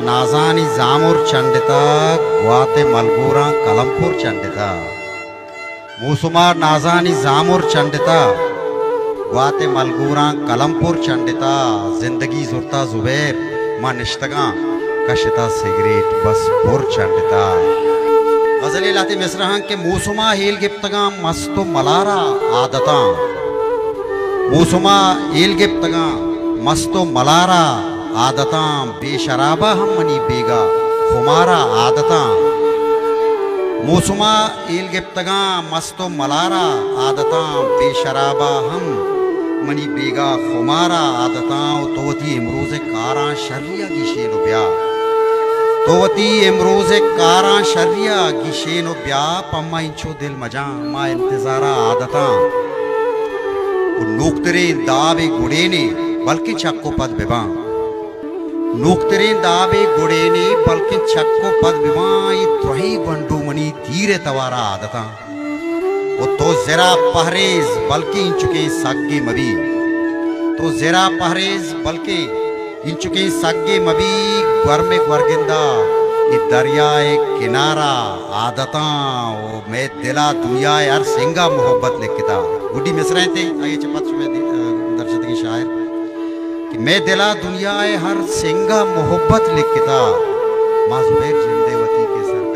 نازانی زامر چنڈتا، گوات ءِ ملگوراں قلم پر چنڈتا۔ موسم ءَ نازانی زامر چنڈتا، گوات ءِ ملگوراں قلم پر چنڈتا۔ زندگی زرتا زبیر، ما نشتگاں، کشتا سگریٹ بس پر چنڈتا۔ غزلے لہتے مصرع ہاں کہ موسم ءَ ہیل گپتگاں مست و ملارا عادتاں۔ موسم ءَ ہیل گپتگاں مست و ملارا عادتاں، بے شرابا ہم منی بیگا خمارا عادتاں۔ موسم ءَ ہیل گپتگاں مست و ملارا عادتاں، بے شرابا ہم منی بیگا خمارا عادتاں۔ و تو وتی امروز ءِ کاراں شریا گیشین و بیا۔ تو وتی امروز ءِ کاراں شریا گیشین و بیا، پما انچو دل مجاں، ما انتظارا عادتاں۔ و نوکتریں دابے گڑینے، بلکیں چک و پد بباں۔ نوکتریں دابے گڑینے، بلکیں چک و پد بباں۔ اے درہیں گونڈو منی تیر ءِ توارا عادتاں۔ و تو زرا پہریز، بلکیں انچکیں سگے مبی۔ تو زرا پہریز، بلکیں انچکیں سگے مبی۔ گورم ءِ گورگندا اے دریا ءِ کنارا عادتاں۔ و مئے دل ءَ دنیا ءِ ہر سنگ ءَ محبت لکھتا۔ گڈی مصرع انت، آئی ءَ چہ پد شمئے دی-، درشتگیں شاعر کہ مئے دل ءَ دنیا ءِ ہر سنگ ءَ محبت لکھتا۔ ما زبیر جند ءِ وتی کہ سر